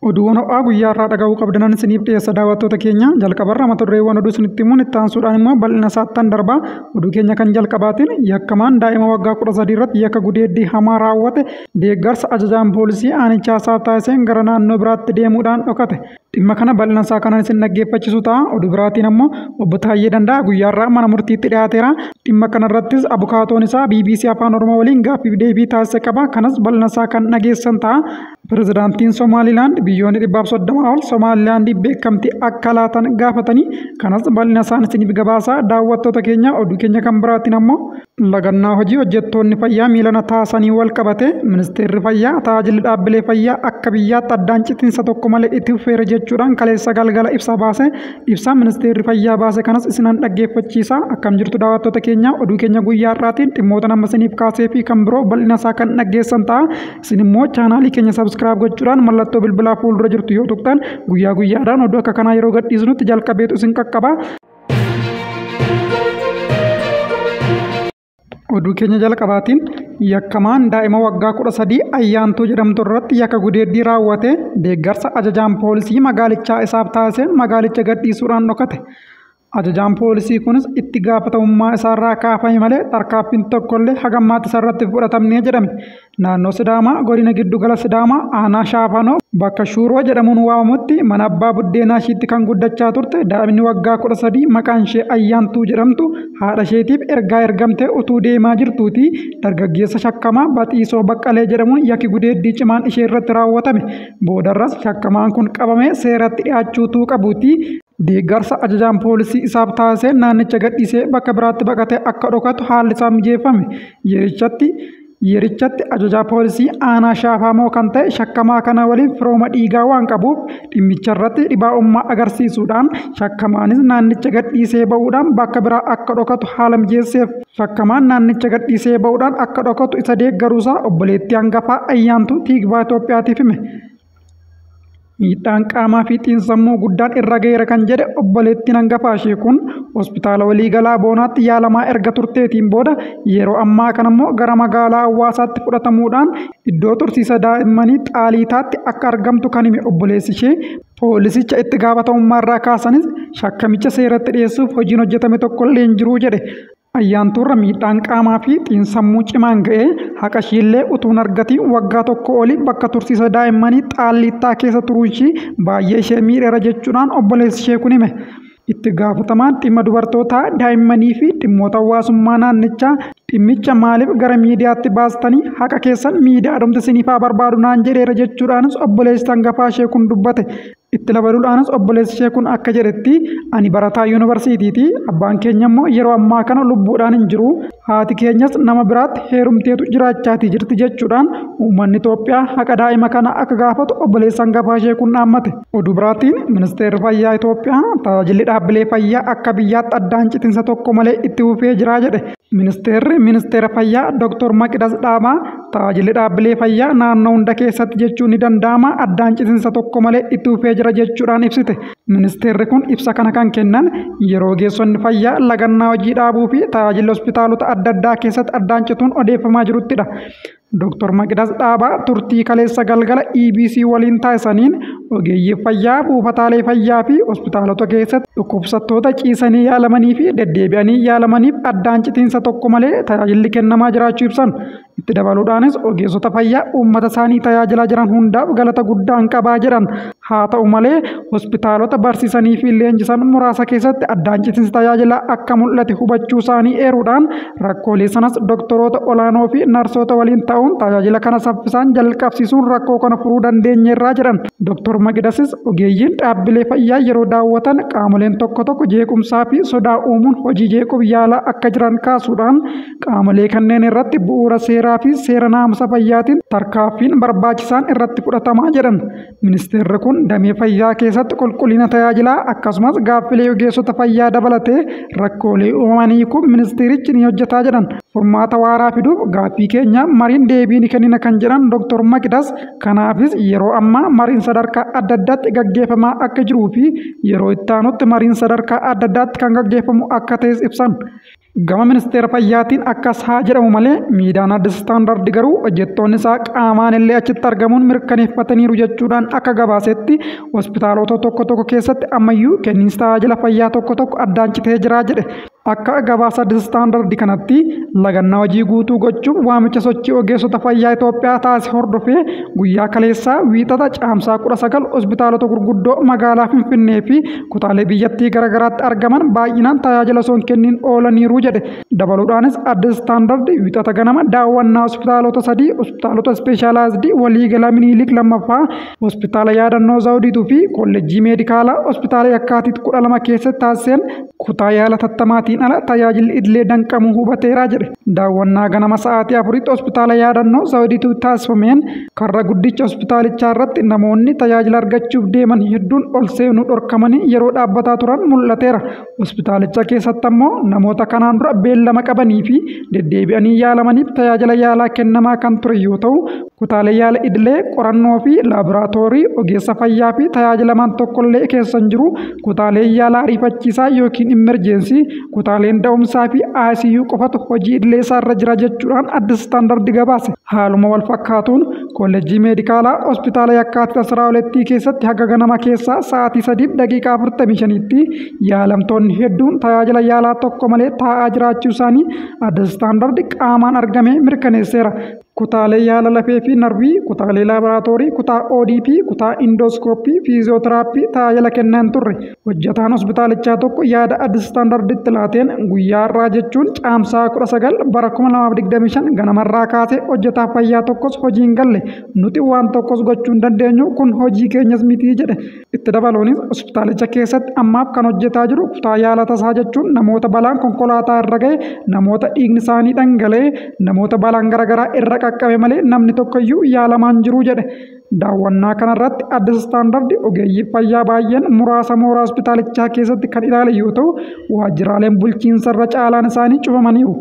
Oduuwwan ho'aa guyyaa irraa dhaga'uu qabdanan isiniif dhiyeessa daawwattoota keenya. Jalqabarra mata dureewwan oduu isinitti himuun itti aansuudhaan immoo bal'ina isaattan darbaa. Oduu keenya kan jalqabaatiin yakkamaan daa'ima waggaa 13 irratti yakka gudeeddii hamaa raawwate deeggarsa ajajaan poolisii aanichaa isaaf taasiseen gara naannoo biraatti deemuudhaan dhokate. Dhimma kana bal'ina isaa kanan isin dhaggeeffachiisu ta'a. Oduu biraatiin ammoo obbo Taayyee Danda'a guyyaa irraa mana murtiitti dhiyaateera. Dhimma kanarrattis abukaatoon isaa BBC Afaan Oromoo waliin gaaffiif deebii taasise qaba. Kanas bal'ina isaa kan dhageessan ta'a. Pirezidaantiin Somaalilaand biyyoonni 130 ol Somaalilaandiif beekamtii akka laatan gaafatanii, kanas bal'ina isaan isiniif gabaasaa daawwattoota keenya. Oduu keenya kan biraatiin ammoo lagannaa hojii hojjettoonni fayyaa miilana taasisanii wal qabate ministeerri fayyaa tajaajilli dhaabbilee fayyaa akka biyyaatti addaan citiinsa tokko malee itti fufeera jechuudhaan kaleessa galgala ibsa baase. Ibsa ministeerri fayyaa baase kanas isinan dhaggeeffachiisa. Akkam jirtu daawwattoota keenya? Oduu keenya guyyaa har'aatiin dhimmoota nama isiniif kaasee fi kan biroo bal'ina isaa kan dhaggeessan ta'a. Isin immoo chaanaalii keenya subscribe gochuudhaan mallattoo bilbilaa fuuldura jirtu yoo tuqxan guyyaa guyyaadhaan oduu akka kanaa yeroo gadhiisnutti jalqabeetu isin qaqqaba. Oduu keenya jalqabaatiin yakkamaan daa'ima waggaa 13 Ayyaantuu jedhamtu irratti yakka gudeeddii raawwate deeggarsa ajajaan poolisii magaalichaa isaaf taasiseen magaalicha gadhiisuudhaan dhokate. Ajajaan poolisii kunis itti gaafatamummaa isaarraa kaafame malee tarkaanfiin tokkollee hagammaatti isarratti fudhatamnee jedhame. Naannoo Sidaamaa godina giddugala Sidaamaa aanaa Shaafanoo bakka Shuuroo jedhamuun waamamutti mana abbaa buddeenaa ishiitti kan guddachaa turte daa'imni waggaa 13 maqaan ishee Ayyaantuu jedhamtu haadha isheetiif ergaa ergamtee utuu deemaa jirtuuti dargaggeessa shakkamaa Baxiisoo Baqqalee jedhamuun yakki gudeeddii cimaan ishee irratti raawwatame. Boodarras shakkamaan kun qabamee seeratti dhiyaachuutuu qabuuti. Deeggarsa ajajaan poolisii isaaf taasiseen naannicha gadhiisee bakka biraatti baqatee akka dhokatu haalli isaa mijeeffame. Yerichatti ajajaa poolisii aanaa Shaafamoo kan ta'e shakkamaa kana waliin firooma dhiigaa waan qabuuf dhimmicha irratti dhibaa'ummaa agarsiisuudhaan shakkamaanis naannicha gadhiisee ba'uudhaan bakka biraa akka dhokatu haala mijeesseef. Shakkamaan naannicha gadhiisee ba'uudhaan akka dhokatu isa deeggaruusaa obboleettii hangafaa Ayyaantuu Tiigbaa Itoophiyaatiif hime. Miidhaan qaamaa fi xiinsammuu guddaan irra ga'eera kan jedhe obboleettiin hangafaa ishee kun hospitaala waliigalaa Boonaatti yaalamaa erga turteetiin booda yeroo ammaa kana immoo gara magaalaa Hawaasaatti fudhatamuudhaan iddoo tursiisa daa'immanii Xaaliitaatti akka argamtu kan hime obboleessi ishee poolisicha itti gaafatamummaa irraa kaasanis shakkamicha seeratti dhiyeessuuf hojiin hojjetame tokkollee hin jiru jedhe. Ayyaantuurra miidhaan qaamaa fi xiinsammuu cimaan ga'ee haqa ishiillee utuu hin argatiin waggaa tokko olii bakka tursiisa daa'immanii Xaalliittaa keessa turuu ishii baay'ee ishee miidheera jechuudhaan obboleessi ishee kun hime. Itti gaafatamaan dhimma dubartootaa, daa'immanii fi dhimmoota hawaasummaa naannichaa dhimmicha maaliif gara miidiyaatti baastanii, haqa keessan miidiyaa dhumti isiniif haa barbaadu naan jedheera jechuudhaanis obboleessi hangafaa ishee kun dubbate. Itti dabaluudhaanis obboleessi ishee kun akka jedhetti, ani barataa yuunivarsiitiiti. Abbaan keenya immoo yeroo ammaa kana lubbuudhaan hin jiru. Haati keenyas nama biraatti heerumteetu jiraachaatii jirti jechuudhaan uummanni Itoophiyaa haqa daa'ima kana akka gaafatu obboleessi hangafaa ishee kun dhaammate. Oduu biraatiin ministeerri fayyaa Itoophiyaa tajaajilli dhaabbilee fayyaa akka biyyaatti addaan citinsa tokko malee itti fufee jira jedhe. Ministeerri ministeera fayyaa Dr. Maqidas Dhaabaa tajaajilli dhaabbilee fayyaa naannoo hunda keessatti jechuun ni danda'ama addaan citinsa tokko malee itti fufee jira jechuudhaan ibsite. Ministeerri kun ibsa kana kan kennan yeroo ogeessonni fayyaa lagannaa hojii dhaabuu fi tajaajilli hospitaalota adda addaa keessatti addaan cituun odeeffamaa jiruttidha. Dr. Maqidas Dhaabaa turtii kaleessa galgala EBC waliin taasisaniin ogeeyyii fayyaa buufataalee fayyaa fi hospitaalota keessatti dhukkubsattoota ciisanii yaalamanii fi deddeebi'anii yaalamaniif addaan citiinsa tokko malee tajaajilli kennamaa jiraachuu ibsan. Itti dabaluudhaanis ogeessota fayyaa uummata isaanii tajaajilaa jiran hundaaf galata guddaan qabaa jedhan. Haa ta'u malee hospitaalota barsiisanii fi leenjisan muraasa keessatti addaan citiinsi tajaajilaa akka mul'ate hubachuu isaanii eeruudhaan rakkoolee sanas doktoroota olaanoo fi narsoota waliin ta'uun tajaajila kana saffisaan jalqabsiisuun rakkoo kana furuu dandeenyeerraa jedhan. Doktor Maqidasis ogeeyyiin dhaabbilee fayyaa yeroo daawwatan qaamoleen tokko tokko jeequmsaa fi sodaa uumuun hojii jeequuf yaalaa akka jiran kaasuudhaan qaamolee kanneen irratti bu'uura seeraa fi seera naamusa fayyaatiin tarkaanfiin barbaachisaan irratti fudhatamaa jedhan. Ministeerri kun damee fayyaa keessatti qulqullina tajaajilaa akkasumas gaaffilee ogeessota fayyaa dabalatee rakkoolee uumamanii kun ministeerichi ni hojjetaa jedhan. Furmaata waaraa fiduuf gaaffii keenya mariin deebii ni kennina kan jedhan Dr. Maqidas kanaafis yeroo ammaa mariin sadarkaa adda addaatti gaggeeffamaa akka jiruu fi yeroo itti aanutti mariin sadarkaa adda addaatti kan gaggeeffamu akka ta'es ibsan. Gama ministeera fayyaatiin akkas haa jedhamu malee, miidiyaan Addis Standard garuu hojjettoonni isaa qaamaan illee achitti argamuun mirkaneeffataniiru jechuudhaan akka gabaasetti, hospitaalota tokko tokko keessatti ammayyuu kenniinsi tajaajila fayyaa tokko tokko addaan citee jira jedhe. Akka gabaasa Addis Standard kanatti, lagannaa hojii guutuu gochuuf waamicha sochii ogeessota fayyaa Itoophiyaa taasise hordofee guyyaa kaleessaa Wiixata Caamsaa 19 hospitaalota gurguddoo magaalaa Finfinnee fi kutaalee biyyattii garaagaraatti argaman baay'inaan tajaajila osoo hin kenniin oolaniiru jedhe. Dabaluudhaanis Addis Standard Wiixata ganama daawwannaa hospitaalota sadii, hospitaalota ispeeshaalaayizidii waliigala Miniilik lammaffaa, hospitaala yaadannoo Zawudiituu fi kolleejjii meedikaalaa hospitaala Yakkaatit 12 keessatti taasiseen kutaa yaala tattamaatiin ala tajaajilli idilee danqamuu hubateeraa jedhe. Daawwannaa ganama sa'aatii 4tti hospitaala yaadannoo Zawudiituu taasifameen karra guddicha hospitaalichaa irratti namoonni tajaajila argachuuf deeman hedduun ol seenuu dhorkamanii yeroo dhaabbataa turan mul'ateera. Hospitaalicha keessatti ammoo namoota kanaan dura beellama qabanii fi deddeebi'anii yaalamaniif tajaajila yaalaa kennamaa kan ture yoo ta'u, kutaalee yaala idilee, qorannoo fi laaboraatoorii ogeessa fayyaa fi tajaajilamaan tokkollee keessa hin jiru. Kutaalee yaalaa ariifachiisaa yookiin emergency, kutaaleen da'umsaa fi ICU qofatu hojii idilee isaarra jira jechuudhaan Addis Standard gabaase. Haaluma wal fakkaatuun kolleejjii meedikaalaa hospitaala Yakkaatit 12 keessatti haga ganama keessaa sa'aatii 3:45tti yaalamtoonni hedduun tajaajila yaalaa tokko malee taa'aa jiraachuu isaanii Addis Standard qaamaan argamee mirkaneesseera. Kutaalee yaala lafee fi narvii, kutaalee laaboraatoorii, kutaa ODP, kutaa indooskooppii, fiiziyootiraappii tajaajila kennaa hin turre. Hojjetaan hospitaalichaa tokko yaada Addis Standarditti laateen, guyyaa har'aa jechuun Caamsaa 19 bara 2025 ganamarraa kaasee hojjetaa fayyaa tokkos hojii hin galle, nuti waan tokkos gochuu hin dandeenyu, kun hojii keenyas mitii jedhe. Itti dabaluunis hospitaalicha keessatti ammaaf kan hojjetaa jiru kutaa yaala tasaa jechuun namoota balaan konkolaataa irra ga'e, namoota dhiigni isaanii dhangala'e, namoota balaan garaagaraa irra qaqqabe malee namni tokkoyyuu yaalamaan jiru jedhe. Daawwannaa kanarratti Addis Standard ogeeyyii fayyaa baay'een muraasa mooraa hospitaalichaa keessatti kan ilaale yoo ta'u, waajjiraaleen bulchiinsa irra caalaan isaanii cufamaniiru.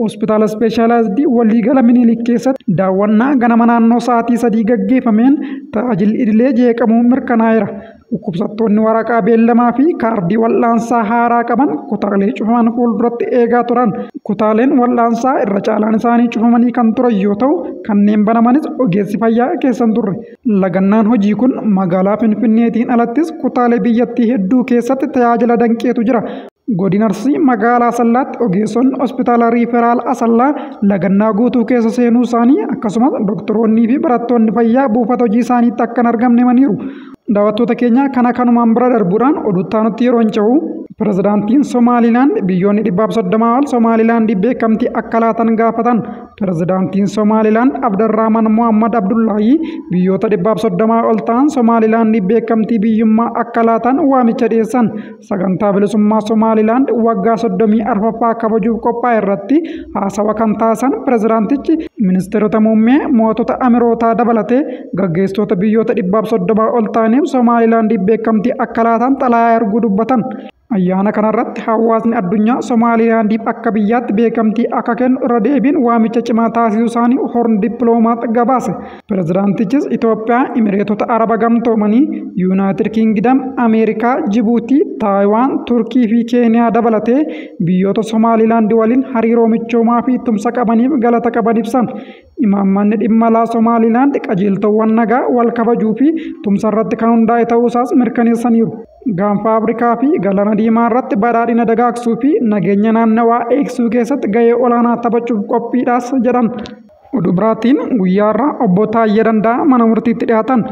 Hospitaala ispeeshaalaayizidii waliigala Minilik keessatti daawwannaa ganama naannoo sa'aatii 3 gaggeeffameen tajaajilli idilee jeeqamuu mirkanaa'eera. Dhukkubsattoonni waraqaa beellamaa fi kaardii wal'aansaa haaraa qaban kutaalee cufaman fuulduratti eegaa turan. Kutaaleen wal'aansaa irra caalaan isaanii cufamanii kan turan yoo ta'u, kanneen banamanis ogeessi fayyaa keessa hin turre. Lagannaan hojii kun magaalaa Finfinneetiin alattis kutaalee biyyattii hedduu keessatti tajaajila danqeetu jira. Godina Arsii magaalaa Asallaatti ogeessonni hospitaala Referral Asallaa lagannaa guutuu keessa seenuu isaanii, akkasumas doktoroonnii fi barattoonni fayyaa buufata hojii isaaniitti akka hin argamne himaniiru. Daawwattoota keenya, kana kanumaan bira darbuudhaan oduutti yeroo hin ce'u, pirezidaantiin Somaalilaand biyyoonni 130 ol Somaalilaandiif beekamtii akka laatan gaafatan. Pirezidaantiin Somaalilaand Abdarrahman Muhammad Abdullaahii biyyoota 130 ol ta'an Somaalilaandiif beekamtii biyyummaa akka laatan waamicha dhiyeessan. Sagantaa bilisummaa Somaalilaand waggaa 34ffaa kabajuuf qophaa'e irratti haasawa kan taasisan pirezidaantichi, ministeerota muummee mootota amirootaa dabalatee gaggeessitoota biyyoota 130 ol ta'aniif Somaalilaandiif beekamtii akka laatan xalayaa erguu dubbatan. Ayyaana kanarratti hawaasni addunyaa Somaalilaandiif akka biyyaatti beekamtii akka kennu irra deebiin waamicha cimaa taasisuu isaanii Horn Diplomat gabaase. Pirezidaantichis Itoophiyaa, Imireetota Araba Gamtoomanii, Yuunaayitid Kingdam, Ameerikaa, Jibuutii, Taayiwaan, Turkii fi Keeniyaa dabalatee biyyoota Somaalilaand waliin hariiroo michoomaa fi tumsa qabaniif galata qaban ibsan. Imaammanni dhimma alaa Somaalilaand qajeeltowwan nagaa, wal kabajuu fi tumsa irratti kan hundaa'e ta'uusaas mirkaneessaniiru. Gaanfa Afrikaa fi Galaana Diimaa irratti badhaadhina dagaagsuu fi nageenya naannawaa eegsisuu keessatti gahee olaanaa taphachuuf qophiidhaas jedhan. Oduu biraatiin guyyaa har'aa obbo Taayyee Danda'aa mana murtiitti dhiyaatan.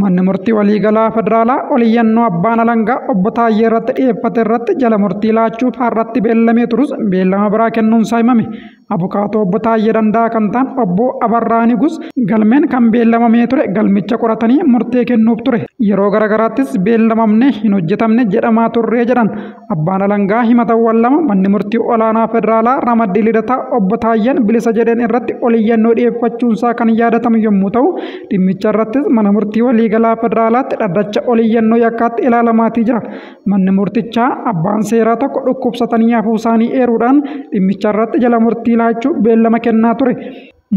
Manni murtii waliigalaa federaalaa oliyyannoo abbaan alangaa obbo Taayyee irratti dhiyeeffate irratti jala murtii laachuuf har'atti beellamee turus beellama biraa kennuunsaa himame. Abukaatoo obbo Taayyee Danda'aa kan ta'an obbo Abarraa Nigus galmeen kan beellamamee ture galmicha qoratanii murtee kennuuf ture. Yeroo garaagaraattis beellamamne hin hojjetamne jedhamaa turree jedhan. Abbaan alangaa himatawwan lama manni murtii olaanaa federaalaa ramaddii Lidataa obbo Taayyeen bilisa jedheen irratti oliyyannoo dhiyeeffachuunsaa kan yaadatamu yommuu ta'u, dhimmicha irrattis mana murtii waliigalaa federaalaatti dhaddacha oliyyannoo yakkaatti ilaalamaatii jira. Manni murtichaa abbaan seeraa tokko dhukkubsatanii hafuu isaanii eeruudhaan dhimmicha irratti jala murtii laachuu beellama kennaa ture.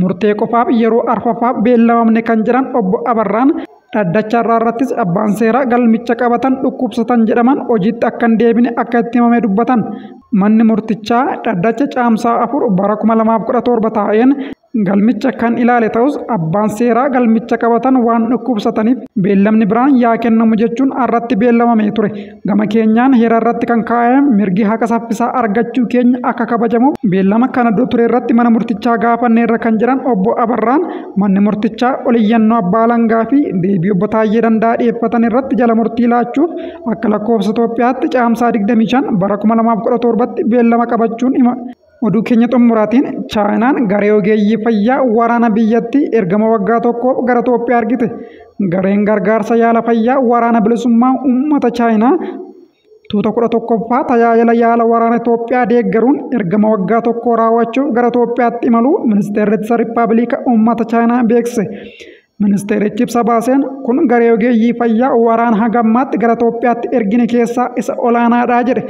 Murtee qofaaf yeroo arfaffaaf beellamamne kan jedhan obbo Abarraan, Dhaddacha irraa irrattis abbaan seeraa galmicha qabatan dhukkubsatan jedhaman hojiitti akka hin deebine akka itti himame dubbatan. Manni murtichaa dhaddacha Caamsaa 4 bara 2017 taa'een galmicha kan ilaale ta'us, abbaan seeraa galmicha qabatan waan dhukkubsataniif beellamni biraan yaa kennamu jechuun irratti beellamamee ture. Gama keenyaan heera irratti kan kaa'ame mirgi haqa saffisaa argachuu keenya akka kabajamuuf beellama kana dura ture irratti mana murtichaa gaafanneerra kan jedhan obbo Abarraan, manni murtichaa oliyyannoo abbaa alangaa fi deebii obbo Taayyee Danda'aa dhiyeeffatan irratti jala murtii laachuuf akka lakkoofsa Itoophiyaatti Caamsaa 25 bara 2017tti beellama qabachuun hima. Oduu keenya xumuraatiin, Chaayinaan garee ogeeyyii fayyaa waraana biyyattii ergama waggaa tokkoof gara Itoophiyaa argite. Gareen gargaarsa yaala fayyaa waraana bilisummaa uummata Chaayinaa tuuta 11ffaa tajaajila yaala waraana Itoophiyaa deeggaruun ergama waggaa tokkoo raawwachuuf gara Itoophiyaatti imaluu Ministeerri Ittisa Riippaabilika Uummata Chaayinaa beeksise. Ministeerichi ibsa baaseen, kun garee ogeeyyii fayyaa waraana hagammaatti gara Itoophiyaatti ergine keessaa isa olaanaadha jedhe.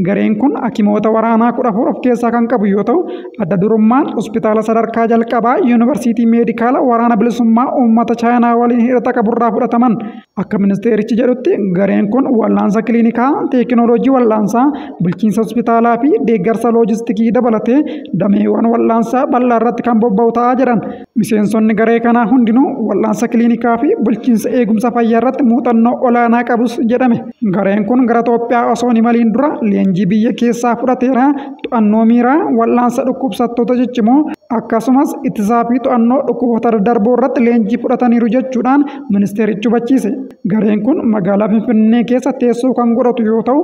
Gareen kun hakimoota waraanaa 14 of keessaa kan qabu yoo ta'u, adda durummaan hospitaala sadarkaa jalqabaa Yuunivarsiitii Meedikaala Waraana Bilisummaa Uummata Chaayinaa waliin hidhata qaburraa fudhataman. Akka ministeerichi jedhutti, gareen kun wal'aansa kiliinikaa, teekinooloojii wal'aansaa, bulchiinsa hospitaalaa fi deeggarsa loojistikii dabalatee dameewwan wal'aansaa bal'aa irratti kan bobba'u ta'a jedhan. Miseensonni garee kanaa hundinuu wal'aansa kiliinikaa fi bulchiinsa eegumsa fayyaa irratti muuxannoo olaanaa qabus jedhame. Gareen kun gara Itoophiyaa osoo hin imaliin dura leenjii biyya keessaa fudhateera. To'annoo miiraa, wal'aansa dhukkubsattoota ciccimoo, akkasumas ittisaa fi to'annoo dhukkuboota daddarboo irratti leenjii fudhataniiru jechuudhaan ministeerichi hubachiise. Gareen kun magaalaa Finfinnee keessa teessoo kan godhatu yoo ta'u,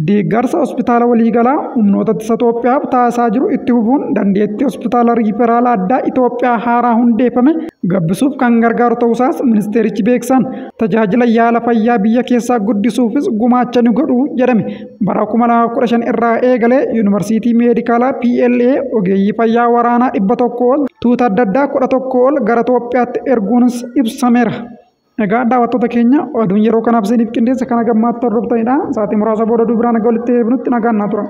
deeggarsa hospitaala waliigalaa humnoota ittisa Itoophiyaaf taasisaa jiru itti fufuun dandeettii hospitaala riiferaala addaa Itoophiyaa haaraa hundeeffame gabbisuuf kan gargaaru ta'uusaas ministeerichi beeksisan. Tajaajila yaala fayyaa biyya keessaa guddisuufis gumaacha ni godhu jedhame. Bara 2015 irraa eegalee Yuunivarsiitii Meedikaalaa PLA ogeeyyii fayyaa waraanaa 100 ol tuuta adda addaa 11 ol gara Itoophiyaatti erguunis ibsameera. Egaa daawwattoota keenya, oduun yeroo kanaaf isiniif qindeesse kana gammaatti hordoftanidha. Sa'aatii muraasa booda oduu biraan walitti deebinutti nagaan naa tura.